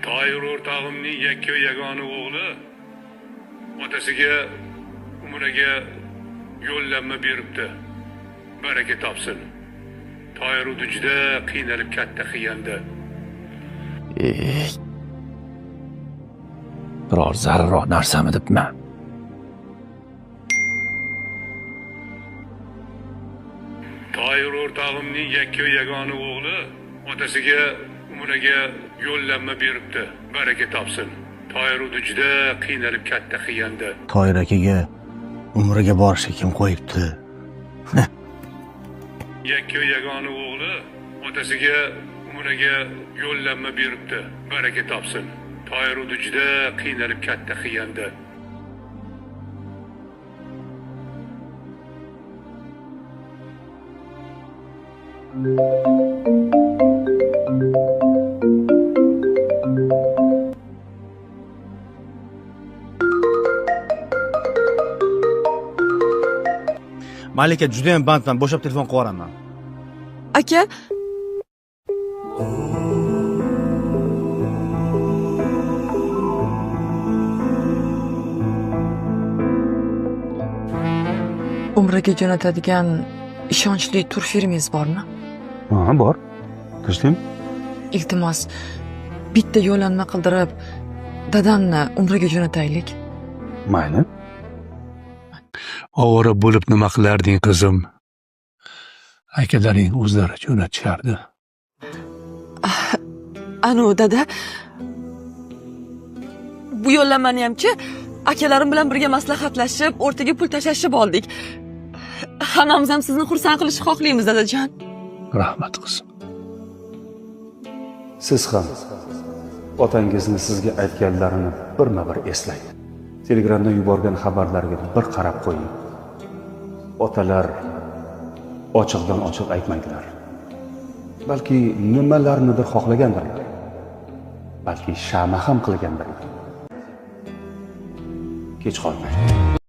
Toyir o'rtog'imning yakka yagona o'g'li otasiga umraga yo'llanma beribdi. Baraka topsin. Toyir udi juda qiynalib katta qilgandi. Biror zararroq narsami debman. Toyir o'rtog'imning yakka yagona o'g'li otasiga umraga yo'llanma beribdi. Baraka topsin. Toyir udi juda qiynalib katta qilgandi. Toyir akaga umraga borishga kim qo'yibdi? Yakka yagona o'g'li otasiga umraga yo'llanma beribdi. Baraka topsin. Toyir udi juda qiynalib katta qilgandi. Malika, juda ham bandman, bo'shab telefon qilib yuboraman. Aka, umraga jo'natadigan ishonchli tur firmangiz bormi? Ha, bor. Tinchlikmi? Iltimos, bitta yo'llanma qildirib, dadamni umraga jo'nataylik. Mayli. Ovora bo'lib nima qilarding qizim? Akalaring o'zlari jo'natishardi. Anu dada, bu yo'llanmani hamchi akalarim bilan birga maslahatlashib, o'rtaga pul tashlashib oldik. Hammamiz ham sizni xursand qilishni xohlaymiz, dadajon. Rahmat qizim. Siz ham otangizni sizga aytganlarini birma-bir eslang. Telegramda yuborgan xabarlarga bir qarab qo'ying. Otalar ochiqdan ochiq aytmaydilar. Balki nimalarnidir xohlagandirlar. Balki shama ham qilgandirlar. Kech qolmang.